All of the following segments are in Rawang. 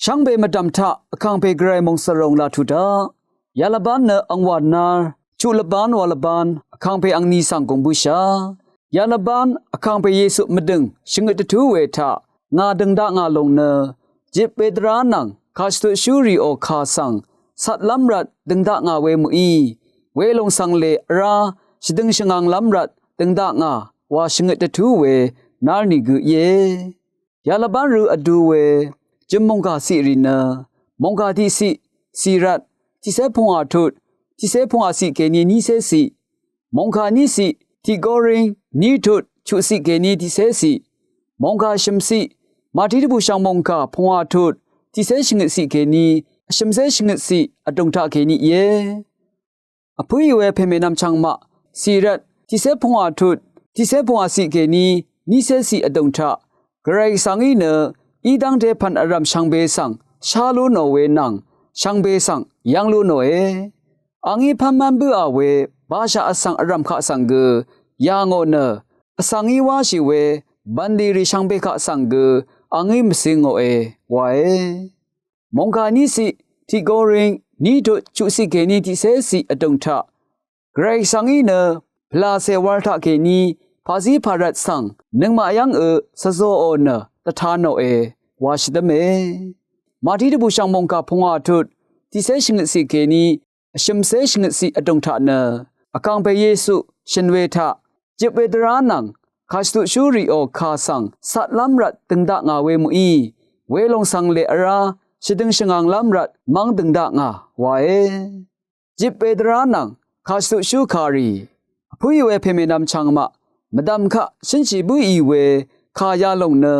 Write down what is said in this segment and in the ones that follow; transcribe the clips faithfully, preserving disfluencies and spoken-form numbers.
Shvngbe mvdv̀m taq Vkàngpè Gvray mòngsvròng laq tuq daq. Yalvbán nø angwà nár chuq lvbán wa lvbán Vkàngpè angni svng gùng bǿshà. Yalvbán Vkàngpè Yesu mvdø̀ng shvngøt dvtú we taq ngà dø̀ng dakngà lòng nø jip we dvrá nvng kàshvtuq shúrìò kà svng catlv́m rvt dø̀ng dakngà we mø̀í, welòng svng lè vrá shvdøng shvnganglv́m rvt dø̀ng dakngà wa shvngøt dvtú we nár nìgø íe. Yalvbán rø vdu we jøm mòngkà ciq rì nø mòngkà tiqciq cìrvt tiqcé pungwà tut tiqcé pungwà ciq kèní nícé ciq, mòngkà níciq tiq Korin ní tut chuqciq kèní tiqcé ciq, mòngkà shø̀mciq Màtí dvbùshv̀ng mòngkà pungwà tut tiqcé shvngøtciq kèní vshø̀mcé shvngøtciq vdùng taq kèní íe. Vpǿì we pèmènvm chvngmaq cìrvt tiqcé pungwà tut tiqcé pungwà ciq kèní nícé ciq vdùng taq Gvray Gvsvng í nø í dv́ngte pv̀n vrv̀m shvngbe svng shá lú nò we nvng shvngbe svng yv́ng lú nòe. Angí pv́nmv́n bǿà we bashaq vsvng vrv̀m kaq svng gø yà ngò nø vsvng í wáshì we bv̀nlì rì shvngbe kaq svng gø angí mvsø ngòe wae. Mòngkà níciq tiq Korin ní tut chuqciq kèní tiqcé ciq vdùng taq Gvray Gvsvng í nø pvlàcè wal taq kèní pàzí pàrvt svng nøngmaq yv́ng ø svzōò nø dvta nòe wa shvdv́me. Màtí dvbùshv̀ng mòngkà pungwà tut tiqcé shvngøtciq kèní vshø̀mcé shvngøtciq vdùng taq nø Vkàngpè Yesu shø̀n we taq jip we dvrá nvng kàshvtuq shúrìò kà svng catlv́m rvt dø̀ng dakngà we mø̀í, welòng svng lè vrá shvdøng shvnganglv́m rvt mv́ng dø̀ng dakngà wae. Jip we dvrá nvng kàshvtuq shú kàrì vpǿì we pèmènvm chvngmaq mvdv̀m kaq shǿnshì bǿì we kà yalòng nø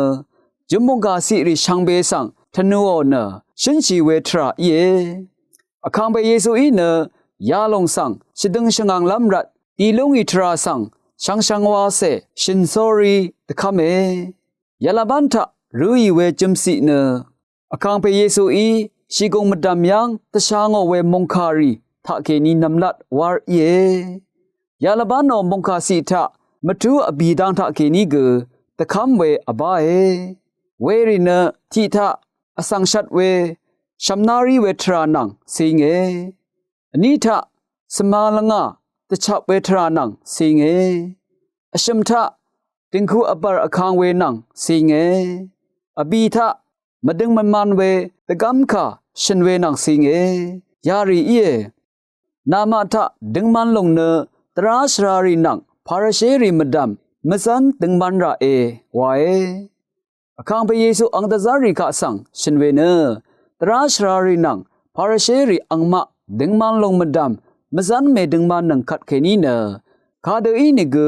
jøm mòngkà ciq rì shvngbe svng tvnuò nø shǿnshì we tvrà íe. Vkàngpè Yesuí nø yalòng svng shvdøng shvnganglv́m rvt í lúngì tvrà svng shvngshvng wacè shø̀n sórí dvkv́me. Yalvbán taq røì we jø̀mciq nø Vkàngpè Yesuí shìgùng mvdv̀m yv́ng dvsha ngò we mòngkàrì taqkèní nv̀mlat wár íe. Yalvbánò mòngkàciq taq mvtú vbì dang taqkèní gø dvkv́m we vbáe. Werì nø tiq taq vsvng shvt we shv̀mná rí we tvrà nvng cìnge. Vní taq svma lvngà dvchap we tvrà nvng cìnge. Vshø̀m taq dø̀ngku vbv̀r vkang we nvng cìnge. Vbì taq mvdøng mvman we dvgv́mkà shø̀n we nvng cìnge. Yarì íe. Namaq taq døngman lòng nø dvrá shvrarì nvng Parisherì mvdv̀m mvzv́n døngman ràe wae. Vkàngpè Yesu ang dvzv́rrì kaq svng shø̀n we nø dvrá shvrarì nvng Parisherì angmaq døngman lòng mvdv̀m mvzv́n mèdøngman nøng kvtkèní nø kadø ínìgø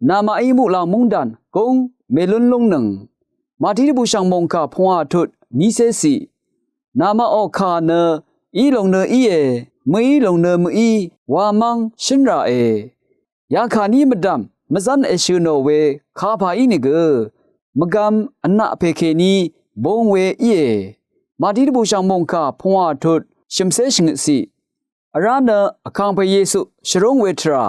namaqí muqlàng móngdàn gúng mèlún lúngnøng. Màtí dvbùshv̀ng mòngkà pungwà tut nícé ciq. Namaqò kà nø í lòng nø íe, mø̀í lòng nø mø̀í wa mv́ng shǿn ràe. Yakàní mvdv̀m mvzv́n èshø̀ nò we kapà ínìgø mvgvm vnaq pè kèní bung we íe. Màtí dvbùshv̀ng mòngkà pungwà tut shø̀mcé shvngøtciq. Vrá nø Vkàngpè Yesu shvrúng we tvrà.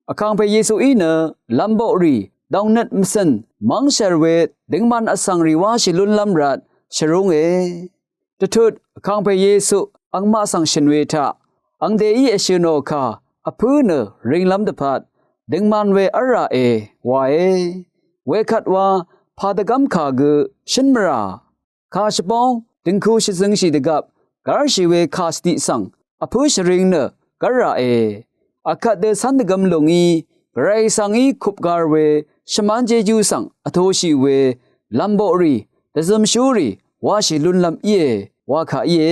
Vkàngpè Yesuí nø lv̀mboqrì dòngnøt mvcø̀n mv́ngshv̀r we døngman vsvngrì wáshì lúnlv́m rvt shvrúnge. Dvtut Vkàngpè Yesu angmaq svng shø̀n we taq angdèí èshø̀ nò kà vpǿ nø ringlv́m dvpvt døngman we v́lràe wae. Wekvt wa pà dvgv́mkà gø shǿn mvrà. Kà shvbóng dø̀ngku shvzøngshì dvgvp gv́rshì we kà shvdiq svng vpǿ shvring nø gv́lràe. Akvt dø cv́n dvgøm lùngí Gvray Gvsvngí kupgar we shvmán jejú svng vtoshì we lv̀mboqrì dvzømshúrì wáshì lúnlv́m íe wa kà íe.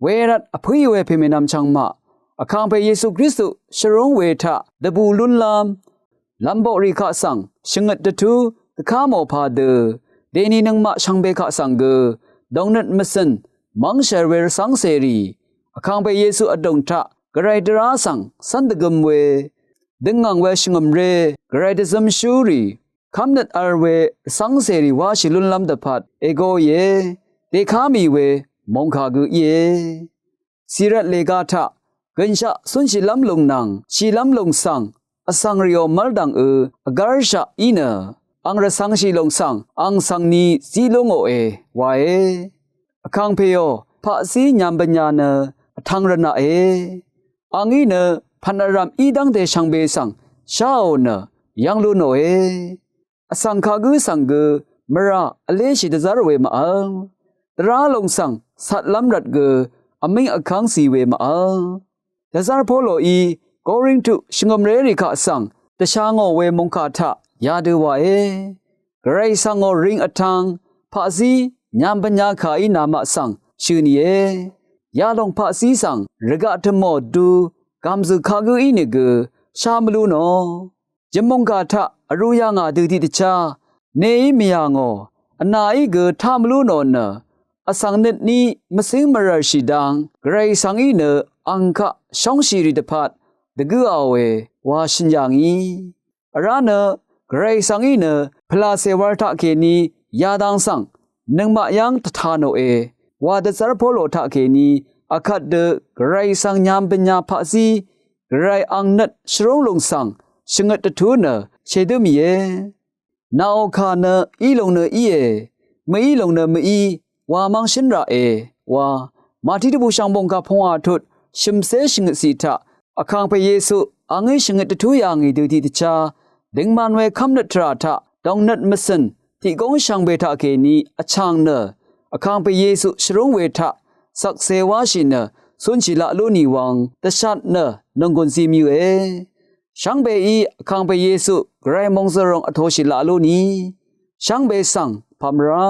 Wervt vpǿì we pèmènvm chvngmaq Vkàngpè Yesu Kristu shvrúng we taq dvbù lúnlv́m lv̀mboqrì kaq svng shvngøt dvtú dvká mò padø dèni nøngmaq shvngbe kaq svng gø dòngnøt mvcø̀n mv́ngshv̀r we rvcv́ngcèrì Vkàngpè Yesu vdùng taq Gvray dvrá svng cv́n dvgøm we døngngv̀ng we shvngø̀mré Gvray dvzømshúrì kv́mnøt v̄l we rvcv́ngcèrì wáshì lúnlv́m dvpvt ègōìe. Dèká mì we mòngkà gø íe. Cìrvt lèga taq gø̀nshaq cúnshìlv́m lùng nvng shìlv́m lùng svng vsvng rìò mv́l dv̀ngø vgv́rshaq í nø ang rvcv̄ngshì lòng svng ang svngni zí lú ngòe wae. Vkàngpèò paqzí nyam bvnya nø vtvng rvnaqe. Angí nø pv̀n vrv̀m í dv́ngte shvngbe svng sháò nø yv́ng lú nòe. Vsvng kagǿ svng gø mvrà vléshì dvzv́r we màvl. Dvrá lòng svng catlv́m rvt gø vmíng vkv́ng zì we màvl. Dvzv́r Poloí Korintu shvngø̀mrérì kaq svng dvsha ngò we mòngkà taq yadø wàe. Gvray svng ngò ring vtvng paqzí nyam bvnya kàí namaq svng shø̀ nìe. Yalòng paqzí svng rvgaq tø̀mò du gàmzø̀ kagǿ ínìgø shá mvlú nò. Jø̀mmòngkà taq vrū yà ngà dø tiqdvchá neí mvyà ngò, vnàí gø tá mvlú nò nø, vsvng nøtní mvcíng mvrv̀rshì dang Gvray svng í nø ang kaq shóngshìrì dvpvt dvgǿaòe wa shø̀n yà ngì. Vrá nø Gvray svng í nø pvlàcè war taqkèní yadang svng nøngmaq yv́ng dvtā nòe wa dvzv́r Polo taqkèní akvt dø Gvray svng nyam bvnya paqzí Gvray ang nøt shvrúng lùng svng shvngøt dvtú nø shèdǿ mìe. Naò kà nø í lùng nø íe, mø̀í lùng nø mø̀í wa mv́ng shǿn raqe wa Màtí dvbù shv̀ngbòng kà pungwà tut shø̀mcé shvngøtcì taq Vkàngpè Yesu angí shvngøt dvtú yà ngì dø tiqdvchá døngman we kv́mnøt tvrà taq dòngnøt mvcø̀n tiqgóng shvngbe taqkèní vchàng nø Vkàngpè Yesu shvrúng we taq shvkse wáshì nø cúnshì laq lú nì wvng dvshat nø nònggùn zimyøe. Shvngbeí Vkàngpè Yesu Gvray mòngzø̀ròng vtōshì laq lú nì shvngbe svng pàmvrá